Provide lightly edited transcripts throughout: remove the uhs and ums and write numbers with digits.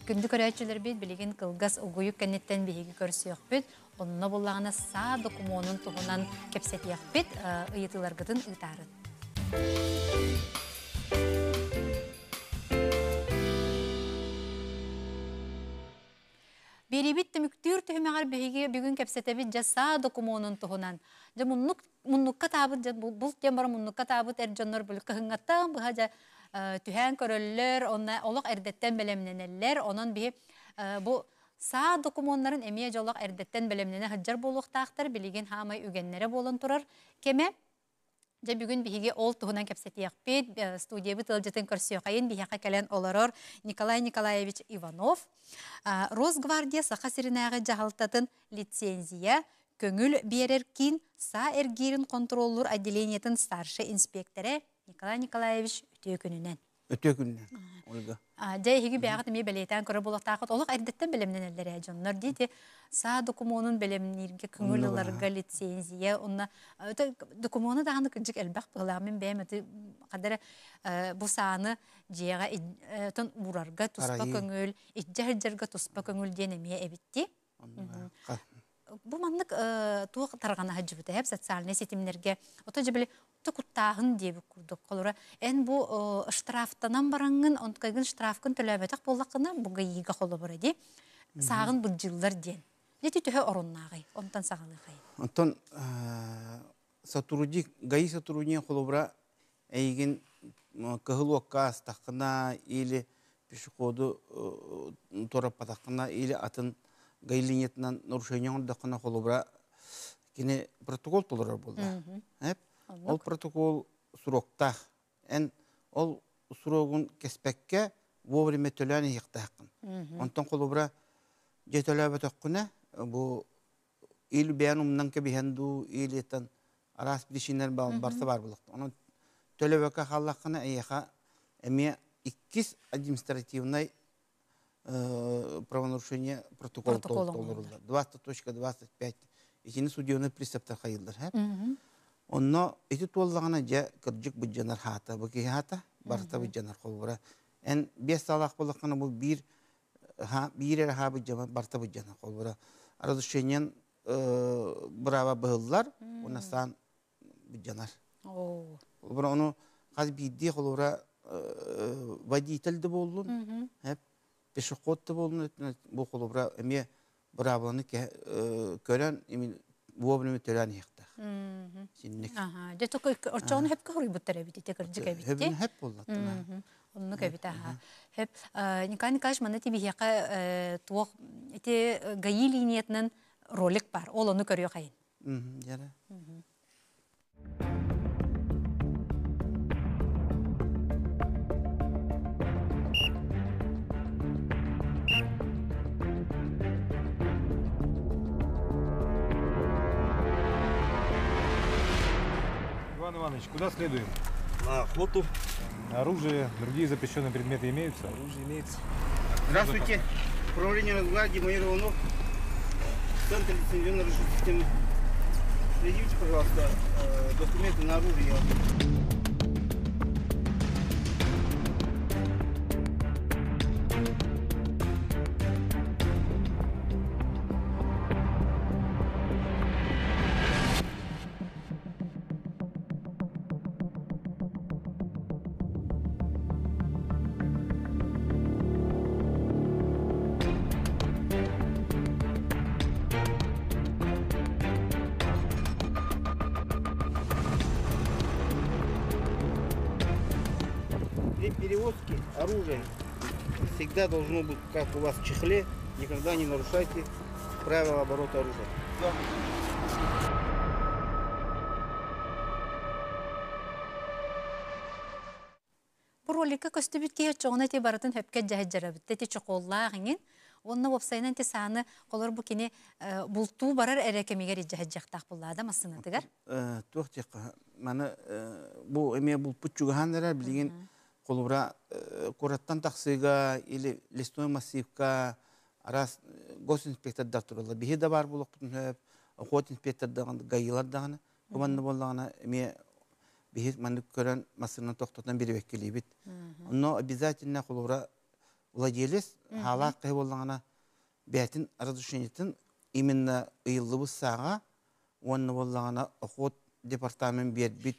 Күндү көрөөччүлэрбит билигин кылгас угуйук кэнниттэн биһиги көрсүөхпүт. Онно буллаҕына саа докумуонун туһунан кэпсэтиэхпит, ыйытыыларгытын ыытаарын. Биэриибит түмүктүүр түһүмэҕэр биһиги бүгүн кэпсэтэбит дьэ саа докумуонун туһунан. Дьэ муннук муннукка таабыт дьэ булт диэн баран муннукка таабыт эр дьоннор били кыһыҥҥаттан быһа дьэ түһээн көрөллөр, онно олох эрдэттэн бэлэмнэнэллэр. Онон биһи бу саа докумуоннарын эмиэ дьэ олох эрдэттэн бэлэмнэнэ сылдьар буолуохтаахтар. Билигин хаамай үгэннэрэ буолан турар кэмэ. Дьэ бүгүн биһиги ол туһунан кэпсэтиэхпит. Студиябыт ыалдьытын көрсүөхайын биһиэхэ кэлэн олорор Николай Николаевич Иванов. Росгвардия Саха сиринээҕи дьаһалтатын лицензия көҥүл биэрэр киин саа эргиирин хонтуруоллуур отделениетын старшай инспиэктэрэ Николай Николаевич үтүө күнүнэн. Өтүө күнүнэн, Ольга. Дьэ, эһиги бэйэҕит эмиэ бэлиэтээн көрөр буолуохтааххыт. Олох эрдэттэн бэлэмнэнэллэр ээ дьоннор дии. Саа докумуонун бэлэмнииргэ, көҥүл ыларга лицензия, онно докумуону даҕаны кырдьык элбэх быһыылаах. Мин бэйэм ити хадара бу сааны дьиэҕэ тон уурарга туспа көҥүл, илдьэ сылдьарга туспа көҥүл диэн эмиэ эбит дии. Бу маннык туох тарҕана сылдьыбыта эп социальнай ситимнэргэ ото дьэ били куттааһын диэбит курдук холура эн бу штрафтанан бараҥҥын онтукайгын штрафкын төлөөбөтөх буоллаххына бу ГАИга холобура дии сааҕын былдьыыллар диэн ити төһө оруннааҕый онтон саҕалыахай Онтон сотрудник ГАИ сотрудник холобура эйигин кыһыл уокка астаххына или пешеходу туораппатаххына или атын ГАИ линиятынан нарушение оҥордоххуна холобура кини протокол толорор буолла. Ол протокол суроктаах. Эн ол суругун кэспэккэ вовремя төлөөн иһиэхтээххин. Онтон холобура дьэ төлөөбөтөххүнэ бу или бэйэн умнан кэбиһэн дуу, или араас причиннэр барса баар буолуохтаах. Онон төлөбөккө хааллаххына эйиэхэ эмиэ иккис административнай правонарушение протокол толоруллар. 20.25 итини судебный приставтар хайыллар. Онно ити туоллаҕына дьэ кырдьык быдьанар хаата бу киһи хаата барыта быдьанар холбура. Эн биэс саалаах буоллаххына бу биир биир эрэ хаа быдьама барыта быдьанар холбура. Разрешениен бырааба быһыллар уонна саан быдьанар. Холобура ону хас биирдии холобура водитель да буоллун, пешеход да буоллун бу холобура эмиэ быраабыланы көрөн вовремя төлөөн иһиэхтээх. Синник. Дьэ оччоҕуна хөпкө хоруйбуттар эбит ити кырдьык эбит. Хөбүн хөп буоллаттына. Оннук эбит аха. Хөп Николай Николаевич манна тибиһиэхэ туох ити ГАИ линиятынан ролик бар. Ол ону көрүөх айын. Дьара. Иван Иванович, куда следуем? На охоту. Оружие, другие запрещенные предметы имеются? Оружие имеется. Здравствуйте. Управление Росгвардии, майор Иванов. Центр лицензионной системы. Предъявите, пожалуйста, документы на оружие. При перевозке оружия всегда должно быть, как у вас в чехле, никогда не нарушайте правила оборота оружия. Бу роликка көстүбүт киһи оччоҕуна ити барытын хөпкө дьаһайдьарабыт ити чохуоллаах иҥин уонна уопсайынан ити сааны холор бу кини бултуу барар эрэ кэмигэр илдьэһэдьиэхтээх буллаада массыынатыгар. Туох диэххэ маны бу эмиэ булпут чугаһаан эрэр билигин холобура куораттан тахсыыга или лесной массивка араас госинспектордар тураллар. Биһи да баар буолуохпутун сөп, охот инспектордаҕын гаилар даҕаны бу манна буоллаҕына эмиэ биһи маннык көрөн массыынаны тохтотон бирибэккилиибит. Онно обязательно холобура Владелец хаалаах киһи буоллаҕына бэйэтин разрешениетын именно ыйыллыбыт сааҕа уонна буоллаҕына охот департамент биэрбит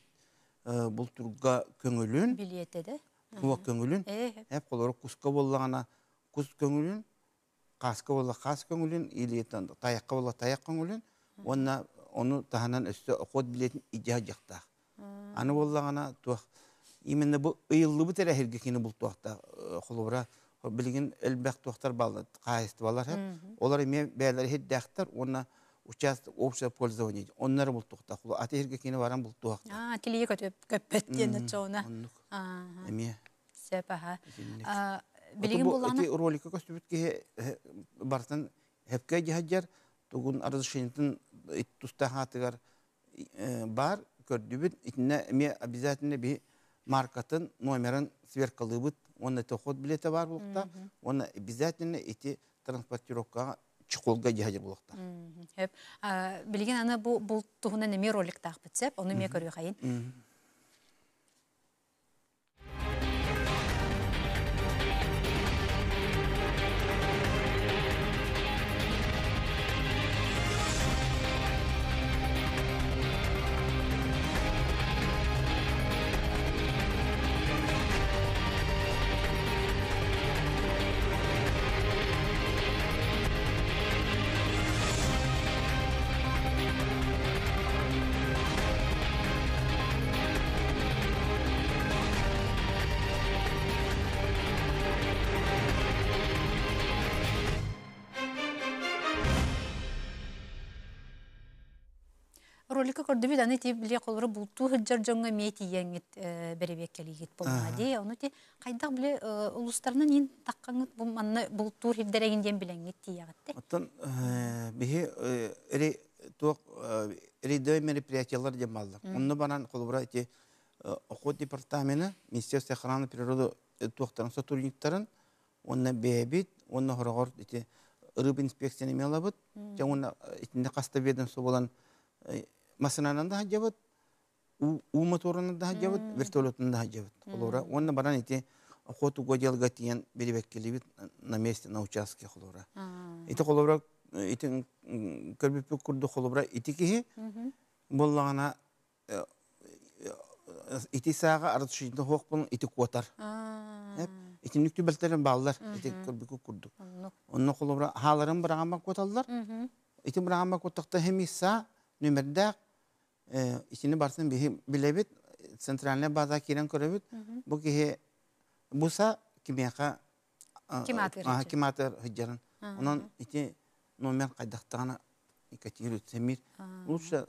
бултурга көҥүлүн билиэтэ да туох көҥүлүн эп холоро куска буоллаҕына кус көҥүлүн хааска буолла хаас көҥүлүн или тайахха буолла тайах көҥүлүн уонна ону таһынан өссө охот билиэтин илдьэ сылдьыахтаах. Аны буоллаҕына туох именно бу ыйыллыбыт эрэ эһиргэ кини бултуохтаах холобура билигин элбэх туохтар бааллар хаһаайыстыбалар олор эмиэ бэйэлэрэ иһирдээхтэр уонна участок общего пользования онно эрэ бултуохтаах аты иһиргэ кини баран бултуохтаах. Аа тилийэ көппөт диэн оччоҕуна. Оннук. Эмиэ. Сөп аха. Билигин буллаҕына ити роликка көстүбүт киһи барытын хэпкэ дьаһадьар тугун разрешениетын тустаах аатыгар баар көрдүбүт итиннэ эмиэ обязательно биһи маркатын номерын сверкалыыбыт уонна ход билета баар буолуохтаах уонна обязательно ити транспортировкаҕа чехолга дьаһадьар буолуохтаах. Сөп. Билигин аны бу бул туһунан эмиэ роликтаахпыт сөп, ону эмиэ көрүөхайын. Ролика көрдүбүт аны ти били холору бултуу сылдьар дьоҥҥо эмиэ тиийэҥҥит бэрэбиэккэлиигит буоллаҕа дии. Ону ти хайдах били улуустарынан иин таххаҥҥыт бу манна бултуур сирдэрэгин диэн билэҥҥит тиийэҕит Оттон биһи туох рейдовый мероприятиялар диэн бааллар. Онно баран холобура ити охот департамена, Министерство охраны природы туохтарын сотрудниктарын уонна бэйэбит уонна хороҕор ити рыб инспекцияны эмиэ ылабыт. Дьэ уонна итиннэ хаста ведомство буолан массыынанан да сылдьабыт, уу моторунан да сылдьабыт, вертолетунан да сылдьабыт. Холобура уонна баран ити охоту отделга тиийэн бирибэккэлиибит на месте, на участке холобура. Ити холобура ити көрбүппүт курдук холобура ити киһи буоллаҕына ити сааҕа арытышыйда суохпун ити куотар. Итинник түбэлтэлэр бааллар ити көрбүкү курдук. Онно холобура хааларын быраҕаммак куоталлар. Ити быраҕаммак куоттахта хеми саа нүмердээх итини барытын биһи билэбит, центральная база киирэн көрөбүт. Бу киһи бу са кимиэхэ ким аатыгар сылдьарын. Онон ити номер хайдахтаҕына Екатерина Сэмир лучше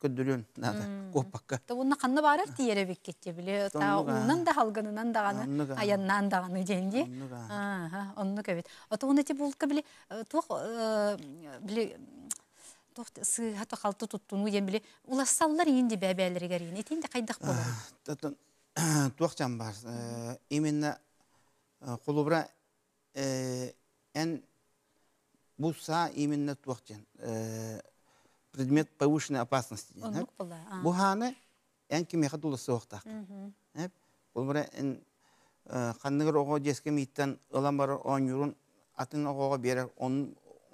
көрдөрүөн наада куоппакка. Уонна ханна баарар тиийэр эбиккит били уунан да халгынынан даҕаны айаннаан даҕаны диэн дии. Оннук эбит. Ото ити булка били туох били туох сыыһа халты туттунуу диэн били улассаллар иин ди бэбээлэригэр иин итин де хайдах болар? Туох жан бар. Именно холобура эн бу саа именно туох диэн предмет повышенной опасности диэн. Бу хааны эн кимиэхэ тулассыахтааххын. Холобура эн ханныгар оҕо дьиэскэ мииттэн ылан барар оонньуурун атын оҕоҕо биэрэр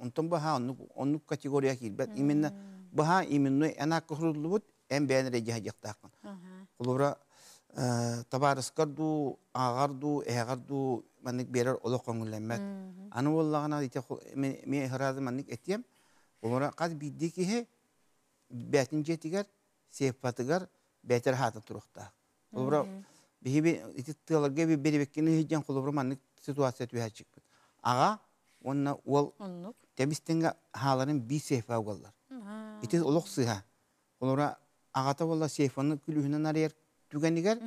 онтон баһаа оннук оннук категория киирбэт. Именно баһаа именно эн аакка суруллубут эн бэйэн эрэ дьаһайыахтааххын. Холобура табаарыскар дуу, ааҕар дуу, эһэҕэр дуу маннык биэрэр олох көҥүллэммэт. Аны буоллаҕына ити мин ыраазы маннык этиэм. Холобура хас биирдии киһи бэйэтин дьиэтигэр, сейфатыгар бэйэтэ хаата туруохтаах. Холобура биһиги ити тыаларга биэрибэккини сылдьан холобура маннык ситуация түһээччикпит. Аҕа уонна уол тэбис-тэҥҥэ хааларын биир сейфа угаллар. Ити олох сыыһа. Холобура аҕата буолла сейфаны күлүүһүнэн арыйар түгэнигэр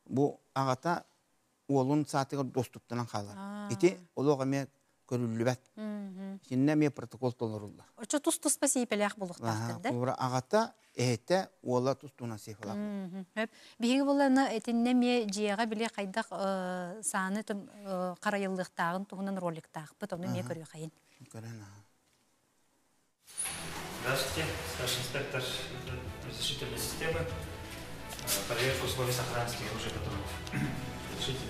бу аҕата уолун саатыгар доступтанан хаалар. Ити олох эмиэ көрүллүбэт. Итиннэ эмиэ протокол толоруллар. Оччо тус-туспа сиипэлээх буолуохтаахтар да? Холобура аҕата, эһэтэ, уола тус-туһунан сейфалаах. Биһиги буоллаҕына итиннэ эмиэ дьиэҕэ били хайдах сааны харайыллыахтааҕын туһунан роликтаахпыт, ону эмиэ көрүөхэйин. Көрөн аха. Здравствуйте, старший инспектор разрешительной системы. Проверка условий сохранности оружия патронов. Разрешите?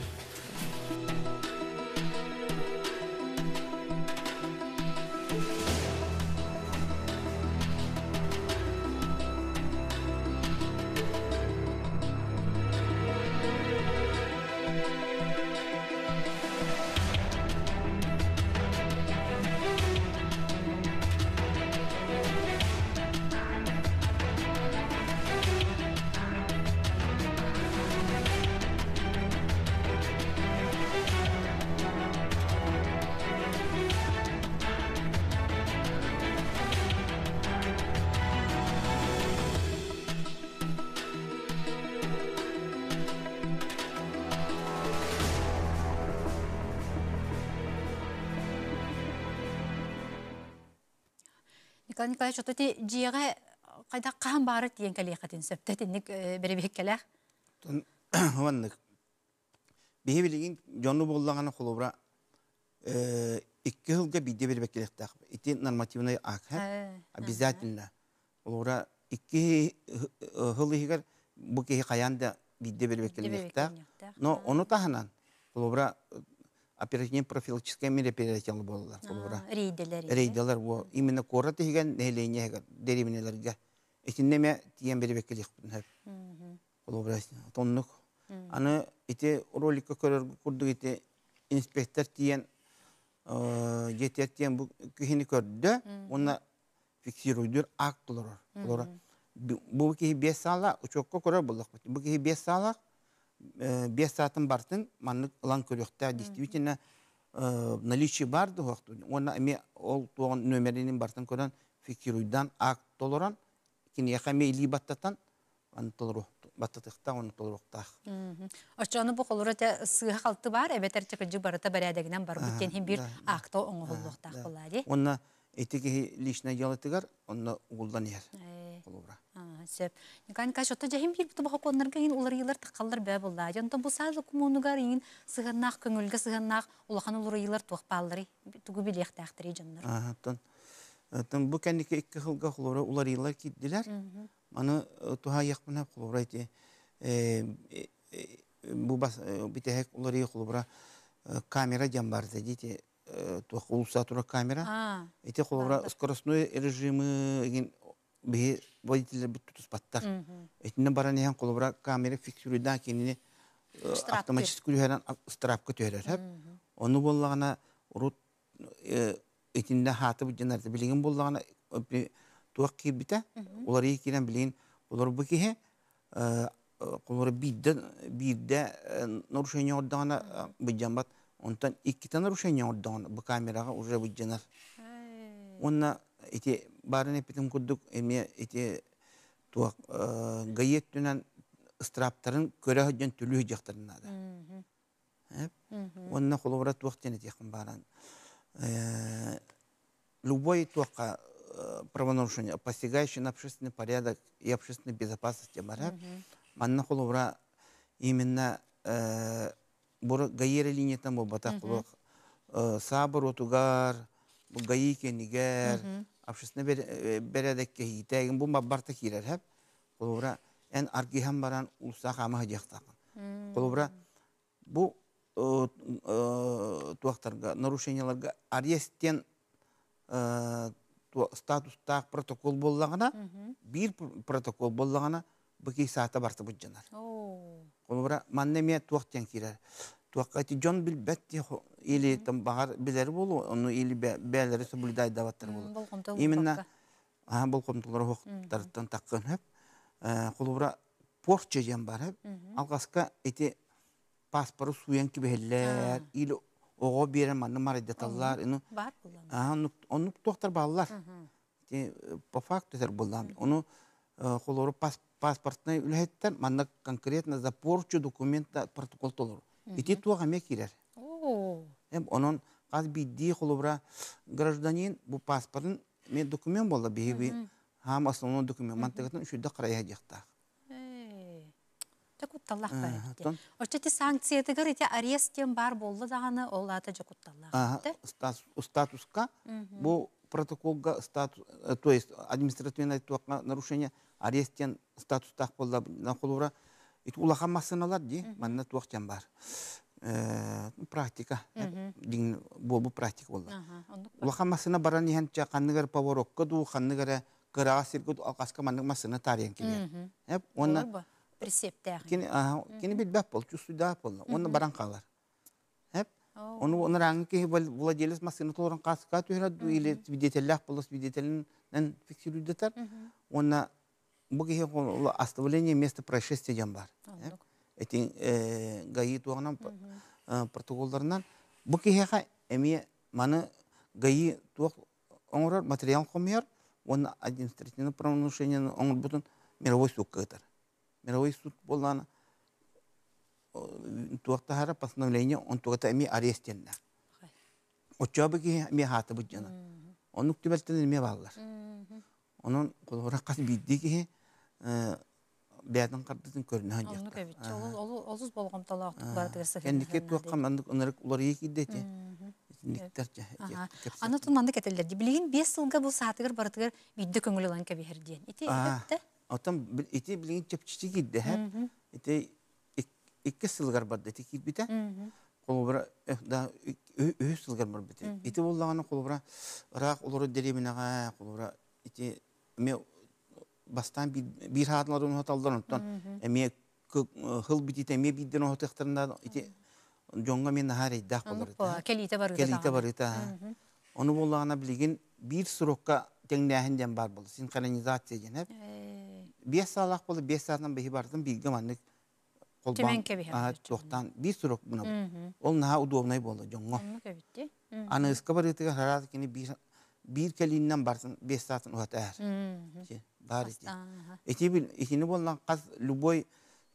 Николай Николаевич, ото ти дьиэҕэ хайдах хаһан баара тиийэн кэлиэххитин сөптө итинник бэрэбиэккэлээх? Маннык. Биһи билигин дьону буоллаҕына холобура 2 сылга биирдэ бэрэбиэккэлиэхтээх. Ити нормативный акт обязательно. Холобура 2 сыл иһигэр бу киһи хайаан да биирдэ бэрэбиэккэлиэхтээх. Но ону таһынан холобура оперативно профилактическай мероприятиялар буолаллар холобура. Рейдэлэр. Рейдэлэр бу именно куорат иһигэр нэһилиэнньэ иһигэр дэриэбинэлэргэ итиннэ эмэ тиийэн бэрэбиэккэлиэхпитин сөп. Холобура оннук. Аны ити роликка көрөр курдук ити инспектор тиийэн дьиэтигэр тиийэн бу киһини көрдө уонна фиксируйдуур акт толорор. Олорор. Бу киһи 5 саала учуокка көрөр буоллахпыт. Бу киһи 5 саалаах 5 саатын бартын маннык ылан көрүөхтээх действительно наличие бар дуһуохтун уонна эмиэ ол туоҕун нүөмэринин бартын көрөн фиксируйдаан акт толорон киниэхэ эмиэ илии баттатан аны толору баттатыахтаах уонна толоруохтаах. Оччону бу холура те сыыһа-халты баар эбэтэр чакыдьы барыта бэрээдэгинэн барбыт диэн иһин биир акта оҥоһуллуохтаах буолаа дии. Уонна ити киһи личное делотыгар онно угуллан иһэр холобура. Сөп. Николай Николаевич, ото дьэһин биир бу бохокуоннарга иһин уларыйыылар таххаллар бөө буоллаа. Онтон бу саа докумуонугар иһин сыһыаннаах көҥүлгэ сыһыаннаах улахан уларыйыылар туох баалларый? Тугу билиэхтээхтэрий дьоннор? Оттон бу кэнники 2 сылга холобура уларыйыылар киирдилэр. Маны туһаайыахпына холобура ити бу бас бүтэһик уларыйыы холобура камера диэн баар дии туох улуса турар камера. Ити холобура скоростной режимы игин биһи водителлэрбит тутуспаттар. Итиннэ баран иһэн холобура камера фиксируйдаан кинини автоматически түһэрэн штрафка түһэрэр. Ону буоллаҕына урут итиннэ хаатыбыт диэн билигин буоллаҕына туох киирбитэ уларыйыы киирэн билигин олорбу киһи холобура биирдэ биирдэ нарушение оҥордоҕуна быдьаммат онтон иккитэ нарушение оҥордоҕуна бу камераҕа уже быдьанар уонна ити баарын эппитим курдук эмиэ ити туох гаи өттүнэн ыстырааптарын көрө сылдьан түлүү сылдьыахтарын наада. Уонна холобура туох диэн этиэххин бааран любой туохха правонарушение, посягающий на общественный порядок и общественную безопасность бар. Манна холобура именно бу гаи линиятан буолбатах холох саабыр отугар, бу гаи кэннигэр, общественный бэрээдэккэ иитээгин бу барта киирэр хэп. Холобура эн аргыһан баран улуса хаама сылдьыахтааххын. Холобура бу туохтарга нарушенияларга арест диэн статустаах протокол буоллаҕына, биир протокол буоллаҕына, бу киһи саата барта быдьанар. Холобура манна эмиэ туох диэн киирэр. Туохха ити дьон билбэт или там баҕар билэр буолуо, ону или бээлэри соблюдайдабаттар буолуо. Именно болҕомтолоро уһуктарыттан таххын сөп. Холобура порча диэн бар. Алҕаска ити паспоры сууйан кибиһэллэр или оҕо биэрэн манна марайдаталлар. Бар буоллаҕына. Оннук туохтар бааллар. Ити по факту этэр буоллаҕым. Ону холобура паспортнай үлэһиттэр манна конкретно за порчу документа протокол толору. Ити туох эмиэ киирэр. Онон хас биирдии холобура гражданин бу паспорын Мен документ буолла биһиги хаам основной документ мантыгатын үчүйдэ харайа диэхтаах. Дьэ кутталлаах баар. Оччо ити санкциятыгар ити арест диэн баар буолла даҕаны ол аата дьэ кутталлаах. Статуска бу протоколга статус, то есть административное нарушение арест диэн статустаах буолла холуура ити улахан массыыналар дии манна туох диэн баар практика буолбу практика буолла улахан массыына баран иһэн ханнык эрэ поворотка дуу ханнык эрэ кыраҕа сиргэ алҕаска маннык массыына таарыйан кэлиэр уонна прицептээх кини билбэт буол чувствуйдаах буолла уонна баран хаалар Ону ынырааҥҥы киһи владелец массыына толорон кааска түһэрэр дуу или свидетеллээх буолла свидетелинэн фиксируйдатар уонна бу киһи оставление места происшествия диэн баар. Эти ГАИ туоҕунан протоколларынан бу киһиэхэ эмиэ маны ГАИ туох оҥорор материал хомуйар уонна административное правонарушениены оҥорбутун мировой суукка ыытар. Мировой суд буоллаҕына туох таһара постановление онтугата эмиэ арест диэннээх. Оччоҕо бу киһи эмиэ хаатыбыт дьоно. Оннук түбэлтэлэр эмиэ бааллар. Онон холобура хас биирдии киһи бэйэтин хардытын көрүнэ Оннук сылдьыахтаах. эбит. Ол олус болҕомтолоохтук барытыгар Кэнники сыһыаннаһыан туохха наада. маннык ынырык уларыйыы киирдэ ити. Итинниктэр Аны кэпсиэхпин. тун маннык этэллэр дии. Билигин 5 сылга бу саатыгар барытыгар биирдэ көҥүл ылан кэбиһэр диэн. Ити Аа, өттө. оттон ити билигин чэпчэки киирдэ һэ. Ити иккис сылыгар барда ити киирбитэ. Холобура, да үһүс сылыгар барбыта. Ити буоллаҕына холобура ыраах олорор дэриэбинэҕэ холобура ити эмиэ бастаан биир хаатыларын уһаталлар онтон эмиэ хыл бүтүүтэ эмиэ биирдэн уһатыахтарын ити дьоҥҥо эмиэ наһаа эрэйдээх Оннук буолар этэ. Кэлиитэ барыыта Кэлиитэ даҕаны. барыыта. Ону буоллаҕына билигин биир срокка тэҥнээһин диэн баар буолла. Синхронизация диэн эп. 5 саалаах буола 5 саатынан биһи бардым бииргэ маннык Түмэн холбоон кэбиһэр туохтаан биир срок гынабыт. Ол наһаа удобнай буолла дьоҥҥо. Оннук эбит дии. Аныыска барыытыгар хараат кини биир биир кэлииннэн бартын 5 саатын уһата ээр. Баар ити. Ити итини буоллан хас любой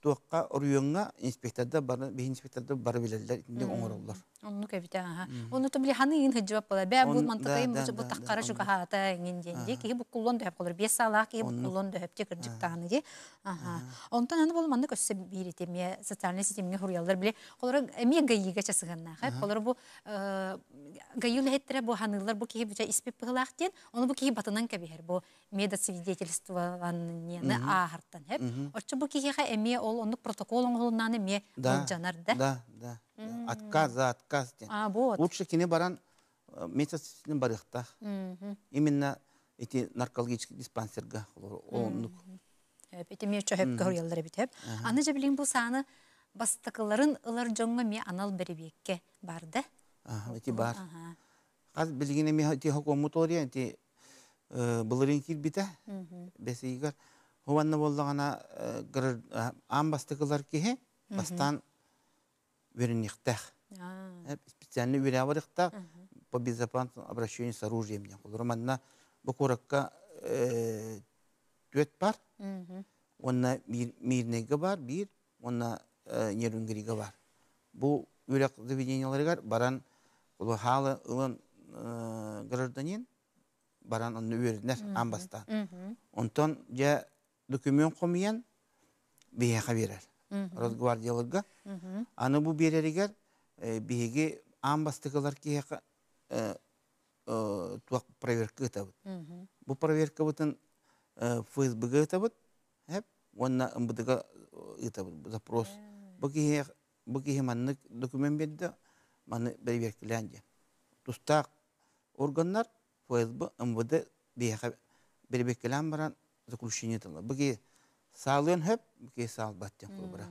туохха оройуоҥҥа инспектордар бары биһи инспектордар бары билэллэр итинник оҥороллор. Оннук эбит аха. Ону то били ханы иин хыдьыбап була. Бээ бу Он да мантакайым да бу бу да да таххара оннук. чугаһаата иҥин диэн ди киһи буккуллан дөһөп колор 5 саалаах киһи Оннук. буккуллан дөһөп ти кырдьыктааны ди. Аха. Онтон аны бол маннык өссө биир ити эмиэ социальнай ситимҥэ хуруйаллар били холоро эмиэ ГАИга часыганнаах эп холоро бу ГАИ үлэһиттэрэ бу ханыылар бу киһи бүтэ испит быһылаах диэн ону бу киһи батынан кэбиһэр бу медосвидетельствованиены ааһартан хэп. Оччо бу киһиэхэ эмиэ ол оннук протокол оҥоһулуннаан эмиэ Да, былдьанар да. да, да, да. Отказ за отказ диэн. А, вот. Лучше кини баран месяц барыахтаах. Именно эти наркологический диспансерга оннук. Ити эмиэ чөһөп көрүяллар эбит хэп. Аны же билин бу сааны бастакыларын ылар дьоҥҥо эмиэ анал бэрэбиэккэ бар да. Ити бар. Хас билигин эмиэ ити хокуоммут олория ити былырыын киирбитэ бэсийгэр. Хуанна буоллаҕына аан бастакылар киһи бастаан үөрэниэхтээх. Специальный үөрэҕи барыахтаах по безопасному обращению с оружием диэн. Холобура манна бу куоракка түөрт бар, уонна Мирнэйгэ бар биир, уонна Нерюнгрига бар. Бу үөрэх заведенияларыгар баран хаалы ылан гражданин баран онно үөрэнэр аан бастаан. Онтон дьэ документ хомуйан биһиэхэ биэрэр. Росгвардияларга. Аны бу биэрэригэр биһиги аан бастакылар киһиэхэ туох проверка ыытабыт. Бу проверкабытын ФСБ-га ыытабыт, уонна МВД-га ыытабыт запрос. Бу киһи бу киһи маннык документ биэрдэ, маны бэрэбиэркэлээн диэн. Тустаах органнар ФСБ, МВД биһиэхэ бэрэбиэркэлээн баран заключение тыла. Бу киһи саалыан хөп, бу киһи саалбат диэн холобура.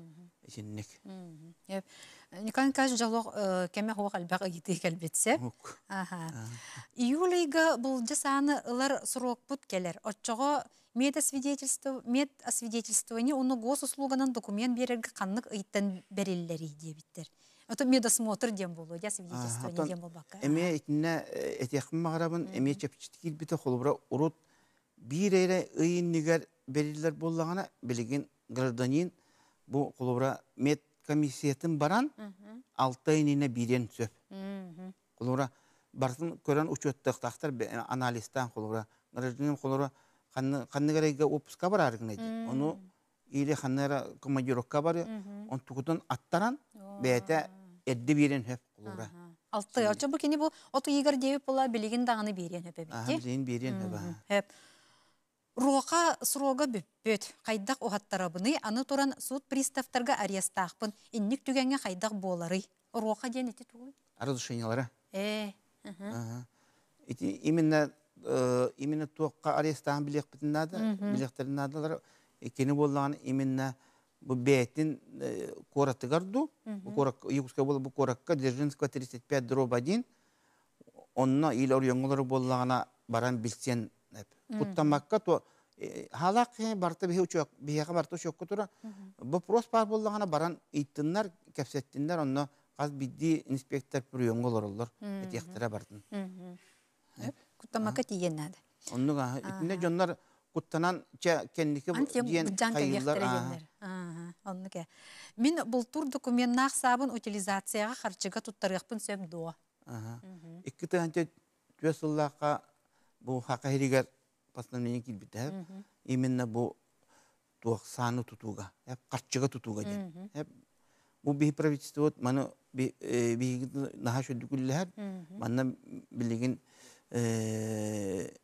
Итинник. Николай Николаевич дьолох кеме хуох элбэх ыйытыы кэлбитсе. Июль ыйга булдьа сааны ылар срокпут кэлэр. Оччоҕо медосвидетельство, медосвидетельствование уонна госуслуганан документ биэрэргэ ханнык ыйтан бэриллэрий диэбиттэр. Ото медосмотр диэн буолуо, дьа свидетельствование диэн буолбакка. Эмиэ итиннэ этиэхпин баҕарабын, эмиэ чэпчэтик киирбитэ холобура урут биир эрэ ый иннигэр бэриллэр буоллаҕына, билигин гражданин бу холобура медкомиссиятын баран 6 ый иннинэ биириэн сөп. Холобура барытын көрөн учуоттаахтар анализтаан холобура гражданин холобура ханнык эрэ отпуска бараары гына дии. Ону или ханна эрэ командировка бары онтукутун аттаран бэйэтэ эрдэ биэрэн сөп холобура. 6 ый. Оччо бу кини бу от ыйыгар диэбит була билигин даҕаны биэриэн сөп эбит дии. Билигин биэриэн сөп. Сөп. РОКа срога бүппүт. Хайдах уһаттарабыный? Аны туран суд приставтарга арестаахпын. Инник түгэҥҥэ хайдах буоларый? РОКа диэн ити тугуй? Разрешениялара. Ити именно именно туохха арестаан билиэхпитин наада, билиэхтэрин наадалар. Кини буоллаҕына именно бу бэйэтин куоратыгар ду, бу куоракка, Якутская буола бу куоракка Дзержинского 35 дробь 1 онно или оройуоҥҥа буоллаҕына баран билсиэн куттаммакка то хаалаах барыта биһи учуок биһиэхэ барыта учуокка тура вопрос баар буоллаҕына баран ыйыттыннар кэпсэттиннэр онно хас биирдии инспектор приемҥа олороллор этиэхтэрэ бартын. Куттаммакка тиийэн наада. Оннук итиннэ дьоннор куттанан чэ кэнники диэн диэн хайыыллар. Оннук э. Мин бултуур докуменнаах саабын утилизацияҕа харчыга туттарыахпын сөп дуо? 2004 сыллаахха бу Саха сиригэр. постановление киирбитэ. Именно бу туох сааны тутууга, харчыга тутууга диэн. Бу биһи правительствот маны биһиги наһаа шүрдүк Манна билигин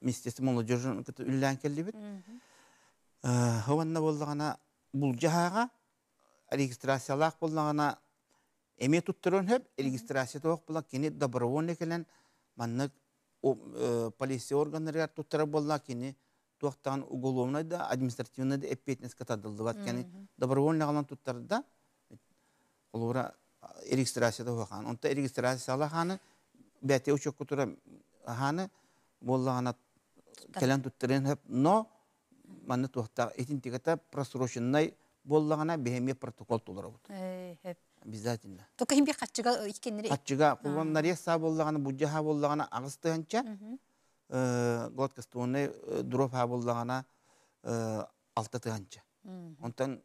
Министерство молодежи кытта үллээн кэллибит. Хованна боллаҕына булдьаһааҕа регистрациялаах буоллаҕына эмиэ туттарыан сөп, регистрация тоох була кини добровольно кэлэн маннык полиция органнарыгар туттарар буолла кини туохтаан уголовнай да административнай да эппиэтинэскэ тардыллыбат кини добровольно аҕалан туттарда холобура регистрацията хаан онто регистрациялаах хааны бэйэтэ учуокка тура хааны буоллаҕына кэлэн туттарыан сөп но манна туохтаах итинтигата просроченнай буоллаҕына биһи эмиэ протокол толоробут обязательно Только хим би хаччыга иккеннери хаччыга кулан нарез буоллаҕына будьаха буоллаҕына 8 тыһыынча гладкоствольный дробь буоллаҕына 6 тыһыынча. Онтон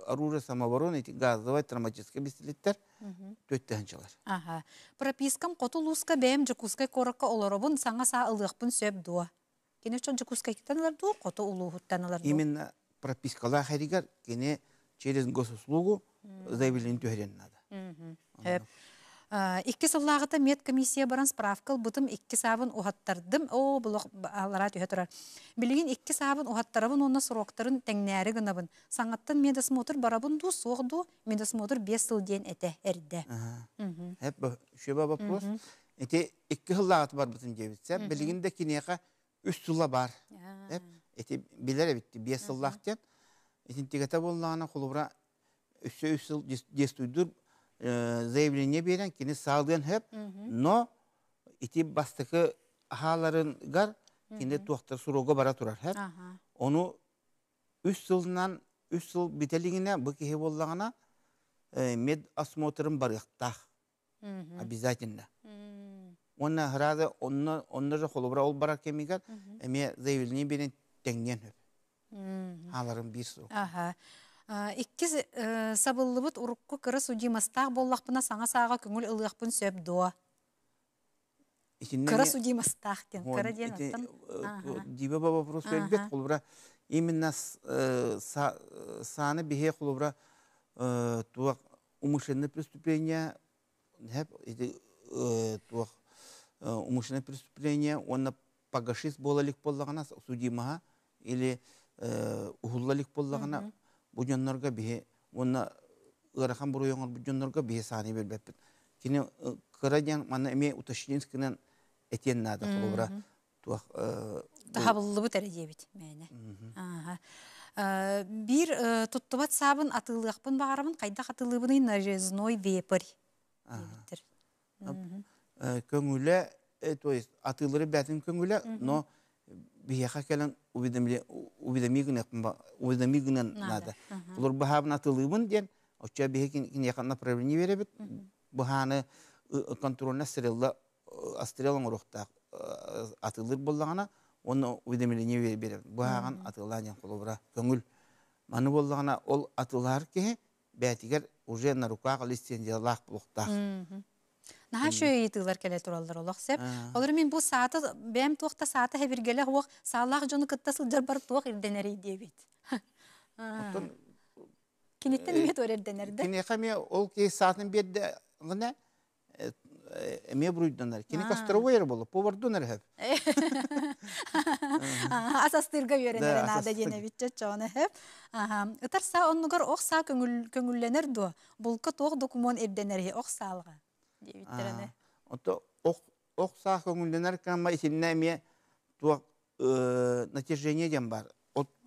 оружие самообороны эти газовый травматический пистолеттер 4 тыһыынчалар. Аха. Пропискам хоту улууска бэйэм Дьокуускай куоракка олоробун саҥа саа ылыахпын сөп дуо? Кини үчүн Дьокуускайтан ылар дуу, хоту улууһуттан ылар дуу? Именно пропискалаах эригэр кини через госуслугу заявление түһэрин надо. Сөп. 2 сыллааҕыта медкомиссия баран справка ылбытым, икки саабын уһаттардым. Оо, булох аллараа түһэ турар. Билигин икки саабын уһаттарабын уонна сроктарын тэҥнээри гынабын. Саҥаттан медосмотр барабын дуу, суох дуу? Медосмотр 5 сыл диэн этэ эрдэ. Хеп шөбө вопрос. Эти 2 сыллааҕыта барбытын диэбитсэ, билигин да киниэхэ 3 сыла бар. Эти билер эбитти 5 сыллаах диэн. Итинтигэтэ буоллаҕына холобура өссө 3 сыл действуйдур заявление берен кини саалыан хөп, но ити бастакы хааларыгар кини туохтар срога бара турар хөп. Ону 3 сылынан 3 сыл бителигине бу киһи буоллаҕына медосмотрын барыахтаах обязательно. Уонна сразу онно онно же холобура ол барар кэмигэр эмиэ заявление берен тэҥниэн сөп. Хааларын биир срок. Аха. Иккис сабыллыбыт урукку кыра судимостаах буоллахпына саҥа сааҕа көҥүл ылыахпын сөп дуо? Итиннэ Кыра эмиэ судимостаах диэн, кыра диэн ити оттон диба вопрос бербет холобура именно сааны биһиэ холобура туох умышленное преступление ити туох умышленное преступление уонна погашист буола илик буоллаҕына судимаһа или уһулла илик буоллаҕына бу дьоннорго биһи уонна ыарахан буруй оҥорбут дьоннорго биһи сааны бербеппит. Кини кыра диэн манна эмиэ уточнинскинэн этиэн наада холобура туох Таһабыллыбыт эрэ диэбит мээнэ. Аха. Биир туттубат саабын атыылыахпын баҕарабын, хайдах атыылыыбыный нарезной вепрь диэбиттэр. Көҥүлэ, то есть атыылары бээтин көҥүлэ, но биһиэхэ кэлэн уведоми гынан надо. Олор баһаабын атыылыыбын диэн, оччо биһи киниэхэ направление беребит. Быһааны контрольно стрелла астрел оҥоруохтаах атыылыр буоллаҕына, уонна уведомление беребит. Быһааҕын атыылаан диэн холобура көҥүл. Маны буоллаҕына ол атыылаһар киһи бээтигэр уже на руках лицензиялаах буолуохтаах. Наһаа үчүгэй ыйытыылар кэлэ тураллар олох сөп. Олор мин бу саата бэйэм туох да саата хэбиргэлэх уох саалаах дьону кытта сылдьар бар туох ирдэнэрий диэбит. Оттон Киниттен эмиэ туор ирдэнэр да. Киниэхэ эмиэ ол киһи саатын биэрдэ гына эмиэ буруйданар. Кини костровой эрэ буолла, повардун эрэ хөп. Ас астыырга үөрэнэрэ наада диэн эбит чоҕуна хөп. Ытар саа оннугар ох саа көҥүллэнэр дуо? Булка туох докумуон ирдэнэр ох саалга диэбиттэрine. Ото ох ох саа көҥүллэнэр кама итиннэ эмиэ туох натяжение диэн бар.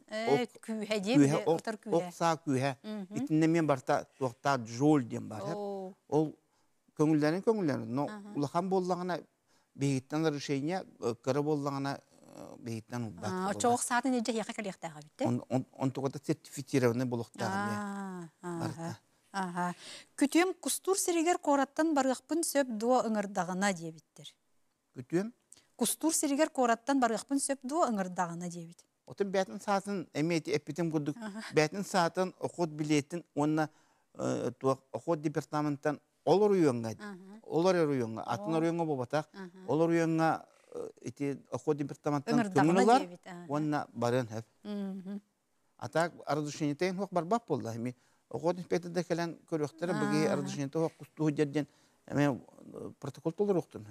Күүһэ диэн ытар күүһэ. Ох саа күүһэ. Итиннэ эмиэ барта туохтаах джоуль диэн бар. Ол көҥүллэрин көҥүллэнэр. Но улахан буоллаҕына биһигиттэн разрешение, кыра буоллаҕына биһигиттэн ылбат. Очоох саатын илдьэ хиэхэ кэлиэхтээх эбит. Онтугата сертифицированный буолуохтаах эмиэ. Барыта. Аха. Күтүөм кустуур сиригэр куораттан барыахпын сөп дуо ыҥырдаҕына диэбиттэр. Күтүөм? Кустуур сиригэр куораттан барыахпын сөп дуо ыҥырдаҕына диэбит. Отun бээтин саатын эмиэ эппитим курдук бээтин саатын охот билетин уонна туох охот департаменттан ол оройуоҥҥа ол оройуоҥҥа атын оройуоҥҥа буолбатах ол оройуоҥҥа. ити охо департаменттан көҥүл ылар уонна барыан сөп. А так разрешениетен хуох барбат буолла. Эми охот инспектор да кэлэн көрүөхтэрэ быгы разрешениете хуох кустуу дьэрден эми протокол толоруохтун.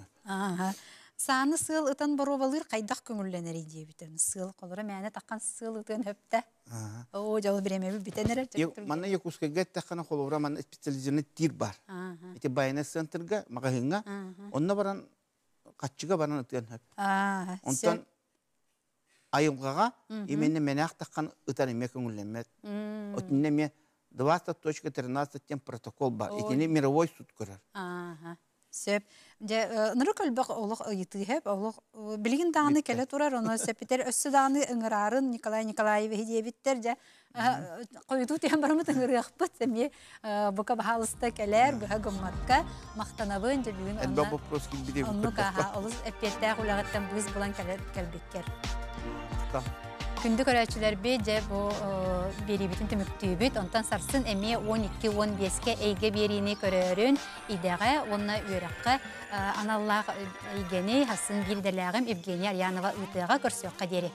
Сааны сыал ытан боруобалыыр хайдах көҥүллэнэрий диэбитин. Сыал холоро мээнэ таххан сыал ытыан хөптө. Оо, дьол бириэмэбит бүтэн эрэр. Манна Якутскайга эттэххинэ холобура манна специализированный тир бар. Ити байанай центрга, маҕаһыыҥҥа онно баран хаччыга баран ытыан хөп. Онтон айылҕаҕа именно мэнээх таххан ытар эмиэ көҥүллэммэт. Отинне эмиэ 20.13 диэн протокол бар. Итини мировой суд көрөр. Сөп. Дьэ, ынырык элбэх олох ыйытыы хэп, олох билигин даҕаны кэлэ турар, ону сөпүтэр өссө даҕаны ыҥыраарын Николай Николаевич диэбиттэр, дьэ, хойутуу түһэн бараммыт ыҥырыахпыт, эмиэ бука баһаалыста кэлээр, быһа гыммакка махтанабын, дьэ бүгүн Элбэх вопрос киирбит Оннук аха, олус эппиэттээх үлэҕиттэн быыс булан кэлбиккэр. Күндү көрөөччүлэрбит, дьэ бу биэриибитин түмүктүүбүт. Онтон сарсын эмиэ 12-15-кэ эйгэ биэриини көрөөрүн, идэҕэ уонна үөрэххэ аналлаах эйгэни сарсын биир идэлээҕим Евгения Арьянова ыытыаҕа көрсүөххэ диэри.